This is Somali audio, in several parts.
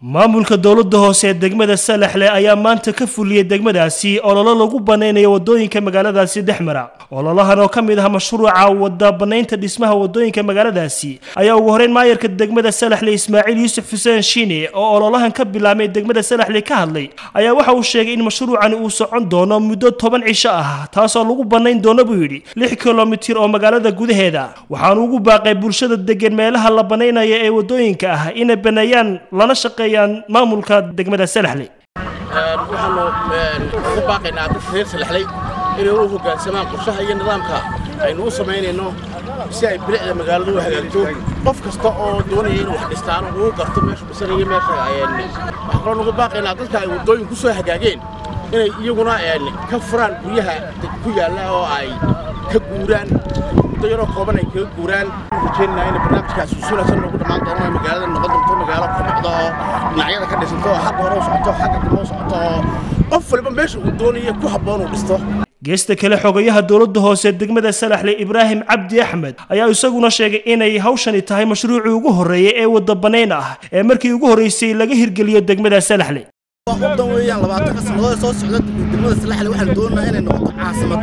Maamulka dowladda hoose ee degmada Salaxle ayaa maanta ka fuliyay degmadaasi olole lagu baneynayo wadooyinka magaaladaasi dhexmara. Ololahan oo ka mid ah mashruuca wada baneynta dhismaha wadooyinka magaaladaasi ayaa ugu horeyn maayarka degmada Salaxle Ismaaciil Yuusuf Xuseen Shiine oo ololahan ka bilaabmay degmada Salaxle ka hadlay ayaa waxa uu sheegay in mashruucani uu socon doono muddo 10 cisho ah, taasoo lagu baneyn doono buu yidhi 6 kilomitir oo magaalada gudaheeda. Waxaanu ugu baaqay bulshada degan meelaha la baneynayo ee wadooyinka ah inay baneeyaan lana shaqeeyaan maamulka degmada Salaxle. Waxaanu ugu baaqaynaa dadka reer Salaxley inay u hoggaansamaan qorshaha iyo nidaamka aynu u samaynayno si ay bilicda magaaladu u hagaagto. Qof kasta oo doonaya inuu wax dhistaan uu garto meeshu dhisanayo meesha. Waxaan kaloo ugu baaqaynaa dadka ay waddooyin ku soo hagaageen inay iyaguna ka furaan guryaha ku yaalla oo ay ka guuraan muddo yaroo kooban ay kaga guuraan. Rajaynaynaa in barnaamijkaasi si wanaagsan noogu dhammaan doono, magaalada noqon doonto magaalo kobcda oo dhinacyada ka dhisanto oo xagga hore u socoto, xagga dambe u socoto, oo qof waliba meesha uu doonayo ku habboon uu dhisto. Geesta kale, xogayaha dowladda hoose degmada Salaxle Ibraahim Cabdi Axmed ayaa isaguna sheegay inay hawshani tahay mashruucii ugu horreeyay ee wada baneyn ah ee markii ugu horreysay laga hirgeliyo degmada Salaxle. Wadan weeyaan 20 sannadood soo socda degmada Salaxle waxaan doonaynaa inay noqoto caasimad.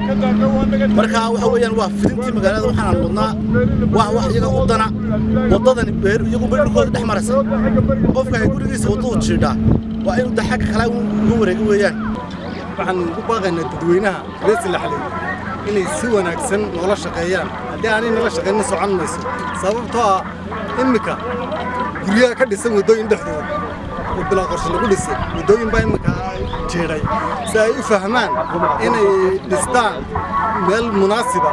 Marka waxa weeyaan waa fidintii magaalada waxaan wadnaa waa wax iyaga u dana. Wadadani beer iyagu beerkooda dhex maraysa, qofka ay gurigiisa wadadu jiidhaa waa inuu xagga kale uga wareego weeyaan. Waxaan ugu baaqaynaa dadweynaha reer Salaxle inay si wanaagsan noola shaqeeyaan. Haddii aanay nala shaqeynin socon mayso, sababtoo ah immika guryaha ka dhisan waddooyin dhexdooda oo bilaa qorshe lagu dhisay waddooyin baa immika jiidhay, si ay u fahmaan inay dhistaan meel munaasiba.